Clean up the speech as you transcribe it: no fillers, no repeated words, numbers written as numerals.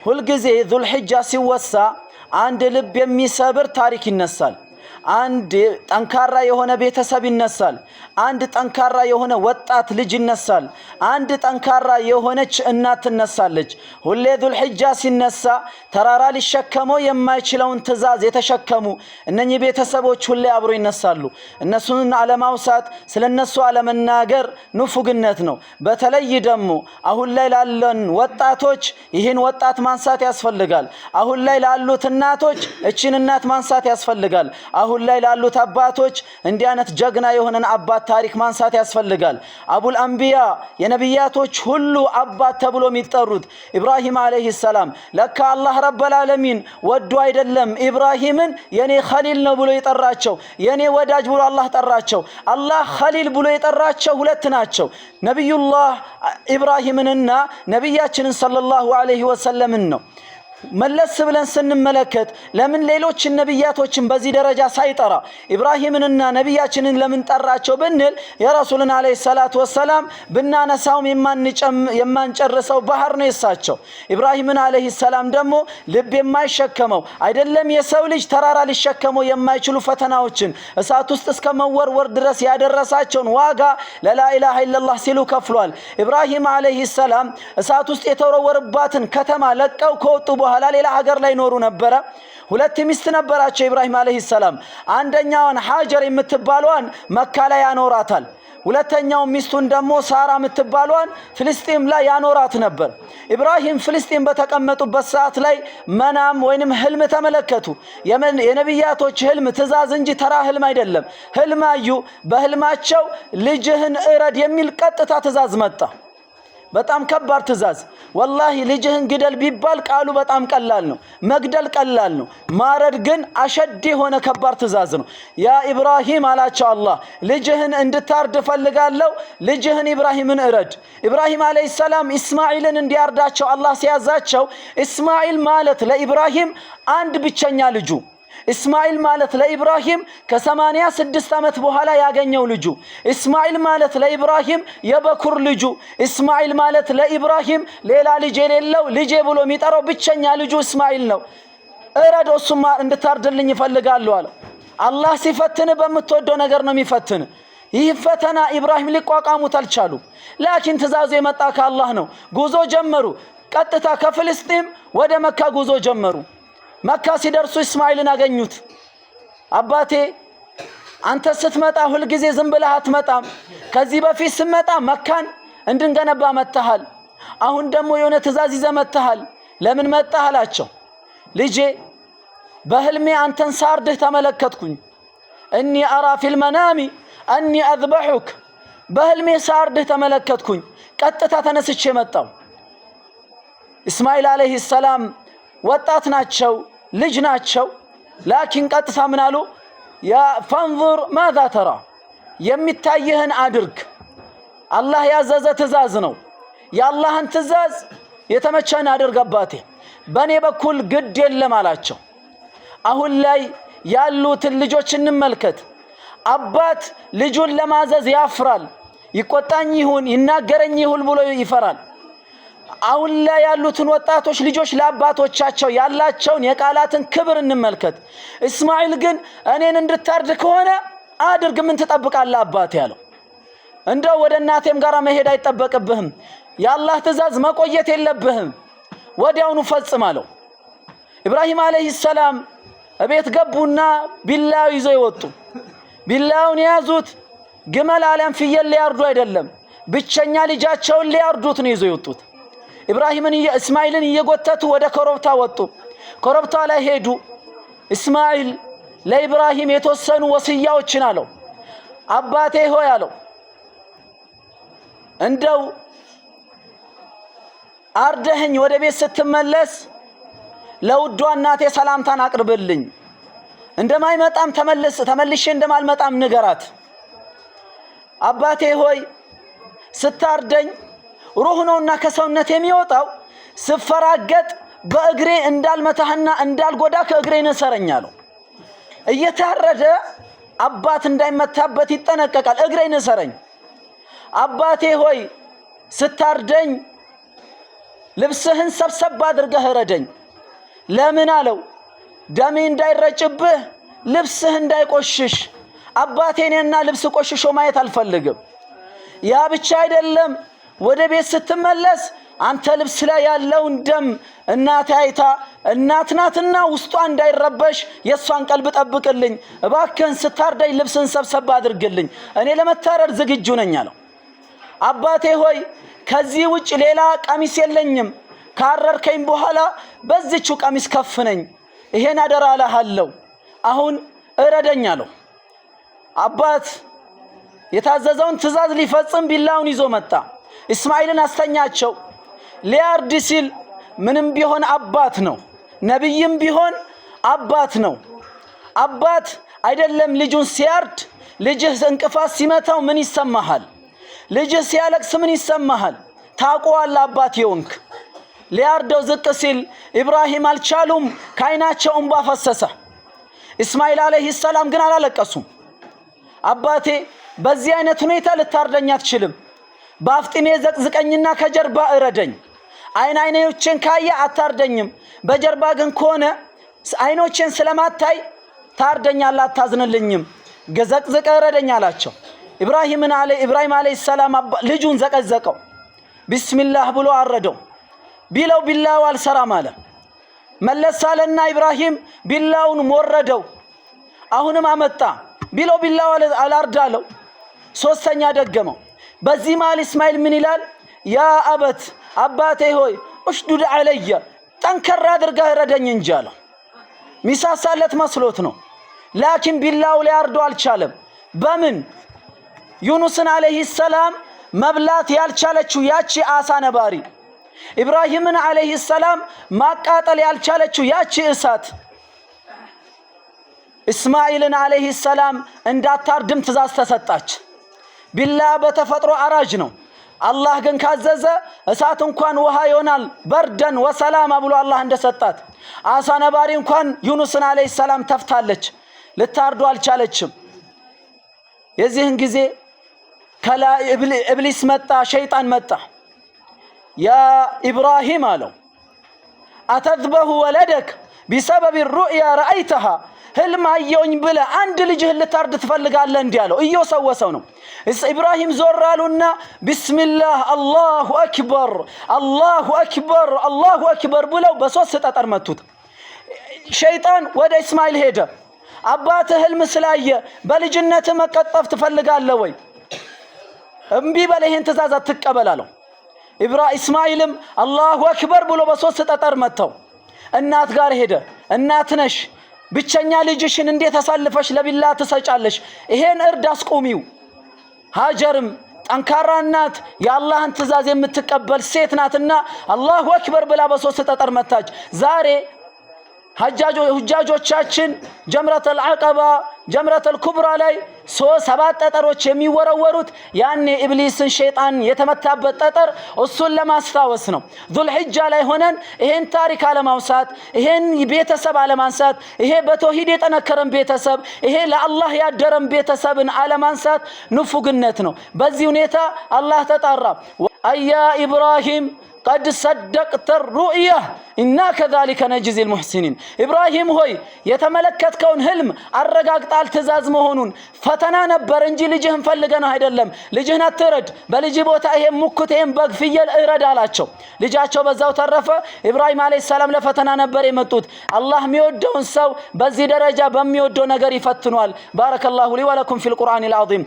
ሁልጊዜ ዙልሒጃ ሲወሳ አንድ ልብ የሚሰብር ታሪክ ይነሳል። አንድ ጠንካራ የሆነ ቤተሰብ ይነሳል። አንድ ጠንካራ የሆነ ወጣት ልጅ ይነሳል። አንድ ጠንካራ የሆነች እናት ትነሳለች። ሁሌ ዙልሒጃ ሲነሳ ተራራ ሊሸከመው የማይችለውን ትዕዛዝ የተሸከሙ እነኚህ ቤተሰቦች ሁሌ አብሮ ይነሳሉ። እነሱን አለማውሳት፣ ስለ እነሱ አለመናገር ንፉግነት ነው። በተለይ ደግሞ አሁን ላይ ላለን ወጣቶች ይህን ወጣት ማንሳት ያስፈልጋል። አሁን ላይ ላሉት እናቶች እችን እናት ማንሳት ያስፈልጋል። አሁን ላይ ላሉት አባቶች እንዲህ አይነት ጀግና የሆነን አባት ታሪክ ማንሳት ያስፈልጋል። አቡል አንቢያ፣ የነቢያቶች ሁሉ አባት ተብሎ የሚጠሩት ኢብራሂም ዓለይሂ ሰላም፣ ለካ አላህ ረበል ዓለሚን ወዶ አይደለም ኢብራሂምን የኔ ኸሊል ነው ብሎ የጠራቸው፣ የኔ ወዳጅ ብሎ አላህ ጠራቸው። አላህ ኸሊል ብሎ የጠራቸው ሁለት ናቸው። ነቢዩላህ ኢብራሂምንና ነቢያችንን ሰለላሁ ዐለይሂ ወሰለምን ነው። መለስ ብለን ስንመለከት ለምን ሌሎችን ነቢያቶችን በዚህ ደረጃ ሳይጠራ ኢብራሂምንና ነቢያችንን ለምን ጠራቸው ብንል የረሱልን ዓለይሂ ሰላቱ ወሰላም ብናነሳውም የማንጨርሰው ባህር ነው የሳቸው። ኢብራሂምን ዓለይሂ ሰላም ደግሞ ልብ የማይሸከመው አይደለም፣ የሰው ልጅ ተራራ ሊሸከመው የማይችሉ ፈተናዎችን፣ እሳት ውስጥ እስከ መወርወር ድረስ ያደረሳቸውን ዋጋ ለላኢላሃ ኢለላህ ሲሉ ከፍሏል። ኢብራሂም ዓለይሂ ሰላም እሳት ውስጥ የተወረወረባትን ከተማ ለቀው ከወጡ በኋላ ሌላ ሀገር ላይ ኖሩ ነበረ። ሁለት ሚስት ነበራቸው ኢብራሂም ዓለይሂ ሰላም። አንደኛዋን ሀጀር የምትባሏን መካ ላይ ያኖራታል። ሁለተኛው ሚስቱን ደግሞ ሳራ የምትባሏን ፍልስጤም ላይ ያኖራት ነበር። ኢብራሂም ፍልስጤም በተቀመጡበት ሰዓት ላይ መናም ወይንም ህልም ተመለከቱ። የነቢያቶች ህልም ትእዛዝ እንጂ ተራ ህልም አይደለም። ህልም አዩ። በህልማቸው ልጅህን እረድ የሚል ቀጥታ ትእዛዝ መጣ። በጣም ከባድ ትእዛዝ። ወላሂ ልጅህን ግደል ቢባል ቃሉ በጣም ቀላል ነው። መግደል ቀላል ነው። ማረድ ግን አሸድ የሆነ ከባድ ትእዛዝ ነው። ያ ኢብራሂም አላቸው አላህ፣ ልጅህን እንድታርድ እፈልጋለሁ። ልጅህን ኢብራሂምን እረድ። ኢብራሂም ዓለይሂ ሰላም ኢስማዒልን እንዲያርዳቸው አላህ ሲያዛቸው፣ ኢስማዒል ማለት ለኢብራሂም አንድ ብቸኛ ልጁ፣ እስማኤል ማለት ለኢብራሂም ከ86 ዓመት በኋላ ያገኘው ልጁ፣ እስማኤል ማለት ለኢብራሂም የበኩር ልጁ፣ እስማኤል ማለት ለኢብራሂም ሌላ ልጅ የሌለው፣ ልጄ ብሎ የሚጠራው ብቸኛ ልጁ እስማኤል ነው። እረድ፣ እሱማ እንድታርድልኝ እፈልጋለሁ አለው። አላህ ሲፈትን በምትወደው ነገር ነው የሚፈትን። ይህ ፈተና ኢብራሂም ሊቋቋሙት አልቻሉ። ላኪን ትእዛዙ የመጣ ከአላህ ነው። ጉዞ ጀመሩ። ቀጥታ ከፍልስጤም ወደ መካ ጉዞ ጀመሩ። መካ ሲደርሱ እስማኤልን አገኙት። አባቴ፣ አንተ ስትመጣ ሁልጊዜ ዝም ብለህ አትመጣም። ከዚህ በፊት ስትመጣ መካን እንድንገነባ መጥተሃል። አሁን ደግሞ የሆነ ትእዛዝ ይዘህ መጥተሃል። ለምን መጣህ አላቸው። ልጄ፣ በህልሜ አንተን ሳርድህ ተመለከትኩኝ። إني أرى في المنام أني أذبحك፣ በህልሜ ሳርድህ ተመለከትኩኝ። ቀጥታ ተነስቼ መጣው። እስማኤል ዓለይሂ ሰላም ወጣት ናቸው፣ ልጅ ናቸው። ላኪን ቀጥታ ምን አሉ? ያ فانظر ماذا ترى፣ የሚታይህን አድርግ። አላህ ያዘዘ ትእዛዝ ነው። የአላህን ትእዛዝ የተመቸህን አድርግ አባቴ፣ በእኔ በኩል ግድ የለም አላቸው። አሁን ላይ ያሉትን ልጆች እንመልከት። አባት ልጁን ለማዘዝ ያፍራል። ይቆጣኝ ይሁን ይናገረኝ ይሁን ብሎ ይፈራል። አሁን ላይ ያሉትን ወጣቶች ልጆች ለአባቶቻቸው ያላቸውን የቃላትን ክብር እንመልከት። እስማኤል ግን እኔን እንድታርድ ከሆነ አድርግ፣ ምን ትጠብቃለህ አባቴ ያለው። እንደው ወደ እናቴም ጋር መሄድ አይጠበቅብህም፣ የአላህ ትእዛዝ መቆየት የለብህም፣ ወዲያውኑ ፈጽም አለው። ኢብራሂም ዓለይሂ ሰላም እቤት ገቡና ቢላው ይዘው ይወጡ። ቢላውን የያዙት ግመል አሊያም ፍየል ሊያርዱ አይደለም፣ ብቸኛ ልጃቸውን ሊያርዱት ነው ይዘው የወጡት። ኢብራሂምን እስማኤልን እየጎተቱ ወደ ኮረብታ ወጡ። ኮረብታ ላይ ሄዱ። እስማኤል ለኢብራሂም የተወሰኑ ወስያዎችን አለው። አባቴ ሆይ አለው፣ እንደው አርደህኝ ወደ ቤት ስትመለስ ለውዷ እናቴ ሰላምታን አቅርብልኝ። እንደማይመጣም ተመልስ ተመልሼ እንደማልመጣም ንገራት። አባቴ ሆይ፣ ስታርደኝ ሩህ ነውና ከሰውነት የሚወጣው፣ ስፈራገጥ በእግሬ እንዳልመታህና እንዳልጎዳ ከእግሬ ንሰረኝ አለው። እየታረደ አባት እንዳይመታበት ይጠነቀቃል። እግሬ ንሰረኝ። አባቴ ሆይ፣ ስታርደኝ ልብስህን ሰብሰብ አድርገህ እረደኝ። ለምን አለው። ደሜ እንዳይረጭብህ ልብስህ እንዳይቆሽሽ፣ አባቴ እኔና ልብስ ቆሽሾ ማየት አልፈልግም። ያ ብቻ አይደለም፣ ወደ ቤት ስትመለስ አንተ ልብስ ላይ ያለውን ደም እናቴ አይታ እናት ናትና ውስጧ እንዳይረበሽ የእሷን ቀልብ ጠብቅልኝ፣ እባክህን ስታርደኝ ልብስን ሰብሰብ አድርግልኝ፣ እኔ ለመታረድ ዝግጁ ነኝ አለው። አባቴ ሆይ ከዚህ ውጭ ሌላ ቀሚስ የለኝም፣ ካረርከኝ በኋላ በዚችው ቀሚስ ከፍነኝ፣ ይሄን አደራ እልሃለሁ፣ አሁን እረደኝ አለው። አባት የታዘዘውን ትእዛዝ ሊፈጽም ቢላውን ይዞ መጣ። እስማኤልን አስተኛቸው። ሊያርድ ሲል ምንም ቢሆን አባት ነው፣ ነቢይም ቢሆን አባት ነው። አባት አይደለም ልጁን ሲያርድ፣ ልጅህ እንቅፋት ሲመታው ምን ይሰማሃል? ልጅህ ሲያለቅስ ምን ይሰማሃል? ታውቀዋለህ አባት የሆንክ። ሊያርደው ዝቅ ሲል ኢብራሂም አልቻሉም፣ ከዓይናቸው እንባ ፈሰሰ። እስማኤል ዓለይሂ ሰላም ግን አላለቀሱም። አባቴ በዚህ አይነት ሁኔታ ልታርደኝ አትችልም። በአፍጢሜ ዘቅዝቀኝና ከጀርባ እረደኝ። አይን አይኖቼን ካየ አታርደኝም። በጀርባ ግን ከሆነ አይኖቼን ስለማታይ ታርደኛለህ፣ አታዝንልኝም። ዘቅዝቀ እረደኝ አላቸው። ኢብራሂም ዓለይሂ ሰላም ልጁን ዘቀዘቀው። ቢስሚላህ ብሎ አረደው። ቢለው ቢላው አልሰራም አለ። መለስ አለና ኢብራሂም ቢላውን ሞረደው። አሁንም አመጣ። ቢለው ቢላው አላርድ አለው። ሶስተኛ ደገመው። በዚህ መሃል እስማኤል ምን ይላል? يا أبت አባቴ ሆይ اشدد علي ጠንከር አድርገህ እረደኝ እንጂ አለው። ሚሳሳለት መስሎት ነው። لكن ቢላው ሊያርዶ አልቻለም። በምን ዩኑስን عليه السلام መብላት ያልቻለችው ያቺ አሳ ነባሪ፣ ኢብራሂምን عليه السلام ማቃጠል ያልቻለችው ያቺ እሳት እስማኤልን عليه السلام እንዳታርድም ትእዛዝ ተሰጣች። ቢላ በተፈጥሮ አራጅ ነው። አላህ ግን ካዘዘ እሳት እንኳን ውሃ ይሆናል። بردا وسلاما ብሎ አላህ እንደሰጣት አሳ ነባሪ እንኳን ዩኑስን عليه السلام ተፍታለች። ልታርዶ አልቻለችም። የዚህን ጊዜ ኢብሊስ መጣ፣ ሸይጣን መጣ። يا ኢብራሂም አለው أتذبح ولدك بسبب رؤيا رأيتها ህልም አየውኝ ብለህ አንድ ልጅህን ልታርድ ትፈልጋለህ? እንዲህ አለው። እየወሰወሰው ነው። ኢብራሂም ዞር አሉና بسم الله الله أكبر الله أكبر الله أكبر ብለው በሶስት ጠጠር መቱት። ሸይጣን ወደ እስማኤል ሄደ። አባትህ ህልም ስላየ በልጅነትህ መቀጠፍ ትፈልጋለህ ወይ? እምቢ በለ፣ ይህን ትእዛዝ አትቀበል አለው። እስማኤልም الله أكبر ብሎ በሶስት ጠጠር መተው። እናት ጋር ሄደ። እናት ነሽ ብቸኛ ልጅሽን እንዴት አሳልፈሽ ለቢላ ትሰጫለሽ? ይሄን እርድ አስቁሚው። ሀጀርም ጠንካራ እናት የአላህን ትእዛዝ የምትቀበል ሴት ናትና الله أكبر ብላ በሶስት ጠጠር መታች። ዛሬ ሁጃጆቻችን ጀምረተል ዐቀባ ጀምረተል ኩብራ ላይ ሰባት ጠጠሮች የሚወረወሩት ያኔ ኢብሊስን ሸይጣን የተመታበት ጠጠር እሱን ለማስታወስ ነው። ዙልሒጃ ላይ ሆነን ይሄን ታሪክ አለማውሳት፣ ይሄን ቤተሰብ አለማንሳት፣ ይሄ በተውሂድ የጠነከረን ቤተሰብ፣ ይሄ ለአላህ ያደረን ቤተሰብን አለማንሳት ንፉግነት ነው። በዚህ ሁኔታ አላህ ተጣራ። أي يا إبراهيم قد صدقت الرؤيا إنا كذلك نجزي المحسنين። ኢብራሂም ሆይ የተመለከትከውን ህልም አረጋግጣል ትእዛዝ መሆኑን። ፈተና ነበር እንጂ ልጅህን ፈልገህ ነው አይደለም። ልጅህን አትረድ፣ በልጅህ ቦታ ይሄን ሙክት ይሄን በግ ፍየል እረድ አላቸው። ልጃቸው በዛው ተረፈ። ኢብራሂም عليه السلام ለፈተና ነበር የመጡት። አላህ የሚወደውን ሰው በዚህ ደረጃ በሚወደው ነገር ይፈትኗል። بارك الله لي ولكم في القرآن العظيم።